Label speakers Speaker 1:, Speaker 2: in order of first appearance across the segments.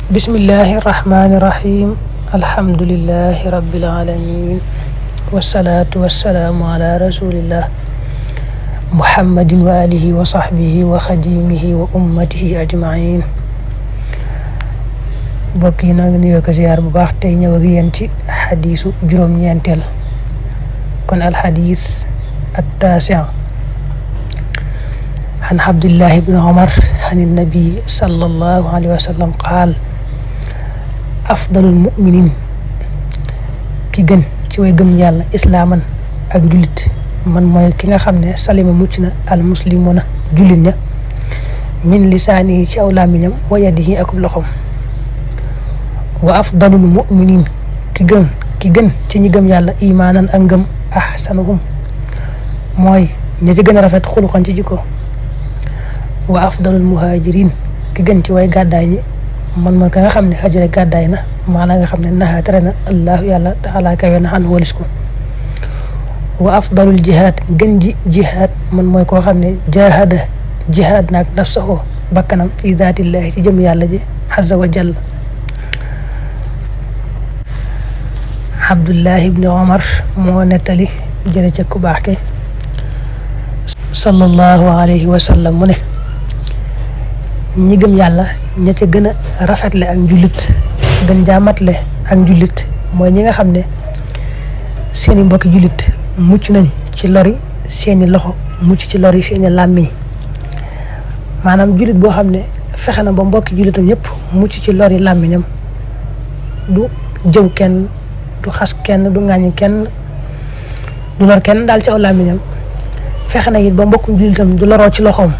Speaker 1: bismillahi rahmani rahim alhamdulillahi rabbil alamin wassalatu wassalamu ala rasulillah muhammadin wa alihi wa sahbihi wa khadimihi wa ummatihi ajmain. mbokk yi noo ngi nuyoo ko ziyaar bu baax tey ñëw ak yéen ci xadiisu juróom-ñeenteel kon alxadiis at-taasi' an abdillahi ibn umar an nabi sallallahu alayhi wa sallam qaal afdalul muminin ki gën ci way gëm yàlla islaaman ak jullit man mooy ki nga xam ne salima mucc na al muslimuna jullit ña min lisaanihi ci aw làmmiñam wa yadihi akub loxom wa afdalul muminin ki gën ci ñi gëm yàlla imaanan ak ngëm ahsanuhum mooy ña ci gën a rafet xuluxan ci jikko wa afdalul muhajirin ki gën ci way gàddaay ñi man mooy ka nga xam ne hajara gàddaay na maanaam nga xam ne naxaa tere na allahu yàlla taala kawe na xan walis ko wa afdalul jihaad gën ji jihaad man mooy koo xam ne jahada jihaad naak nafsahu bakkanam fi daatillahi ci jëm yàlla ji azza wa jalla. abdullahi ibni omar moo nettali jële ca ku baax ke sallallahu alayhi wa sallam mu ne ñi gëm yàlla ña ca gën a rafetle ak njullit gën jaamatle ak njullit mooy ñi nga xam ne seeni mbokki jullit mucc nañ ci lori seeni loxo mucc ci lori seeni làmmiñ maanaam jullit boo xam ne fexe na ba mbokki jullitam yëpp mucc ci lori làmmiñam du jëw kenn du xas kenn du ŋàññi kenn du lor kenn daal ci aw làmmiñam fexe na it ba mbokkum jullitam du loroo ci loxoom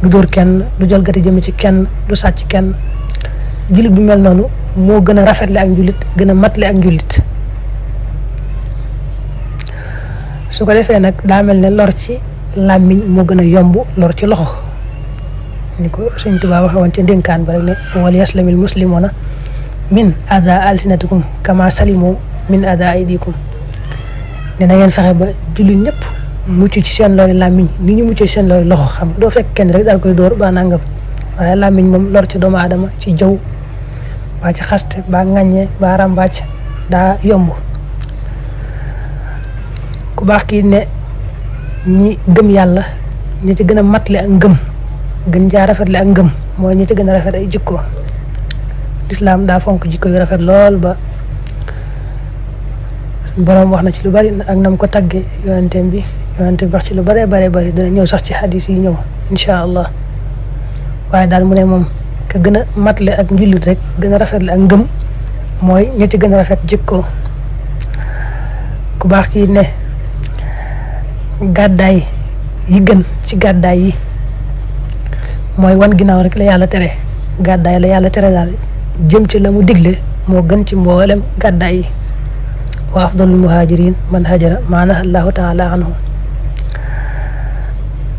Speaker 1: du dóor kenn du jalgati jëme ci kenn du sàcc kenn jullit bu mel noonu moo gën a rafetle ak njullit gën a matle ak njullit. su ko defee nag daa mel ne lor ci làmmiñ moo gën a yomb lor ci loxo ni ko Sëñ Tuubaa waxe woon ca ndénkaan ba rek ne wal yaslamil muslimuna min ada alsinatikum kama salimu min ada aydikum ne na ngeen fexe ba jullit ñëpp mucc ci seen lori làmmiñ ni ñu mucc ci seen lori loxo xam nga doo fekk kenn rek daal koy dóor ba nangam waaye làmmiñ moom lor ci doomu aadama ci jaww baa ci xaste baa ŋàññe baa ràmbaaj daa yomb. ku baax kii ne ñi gëm yàlla ñi ci gën a matle ak ngëm gën jaa rafetle ak ngëm mooy ñi ci gën a rafet ay jikko. lislaam daa fonk jikko yu rafet lool ba boroom wax na ci lu bari ak nam ko tagge yonente bi wax ci lu bari dana ñëw sax ci hadis yi ñëw insha allah waaye daal mu ne moom ka gën a matle ak njullit rek gën a rafetle ak ngëm mooy ñi ci gën a rafet jikko. ku baax kii ne gàddaay yi gën ci gàddaay yi mooy wan ginnaaw rek la yàlla tere gàddaay la yàlla tere daal jëm ci la mu digle moo gën ci mboolem gàddaay yi. wa afdalul muhajirin man hajara ma naha allahu taala anhu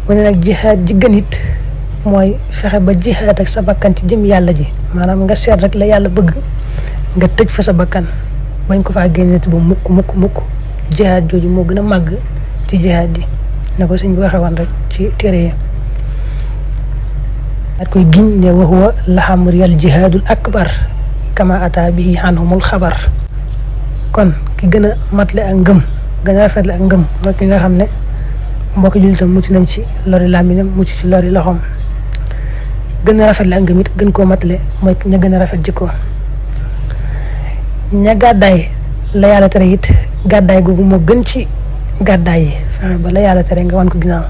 Speaker 1: mu ne nag jihaad ji gën it mooy fexe ba jihaad ak sa bakkan ci jëm yàlla ji maanaam nga seet rek la yàlla bëgg nga tëj fa sa bakkan bañ ko faa génne ba mukk jihaad jooju moo gën a màgg ci jihaad yi na ko suñ bi waxe woon rek ci téere yi at koy giñ ne wa huwa lahamriyal jihaadul akbar kama ata bihi anhumul xabar. kon ki gën a matle ak ngëm gën a rafetle ak ngëm mooy ki nga xam ne mbokki jullitam mucc nañ ci lori làmmiñam mucc ci lori loxoom gën a rafetle ak ngëm it gën koo matle mooy ña gën a rafet jikko. ña gàddaay la yàlla tere it gàddaay googu moo gën ci gàddaay yi fexe ba la yàlla tere nga wan ko ginnaaw.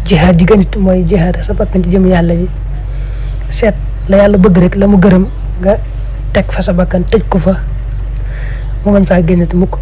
Speaker 1: jihaad ji gën it mooy jihaad sa bakkan ci jëm yàlla ji seet la yàlla bëgg rek la mu gërëm nga teg fa sa bakkan tëj ko fa mu bañ faa génn te mukk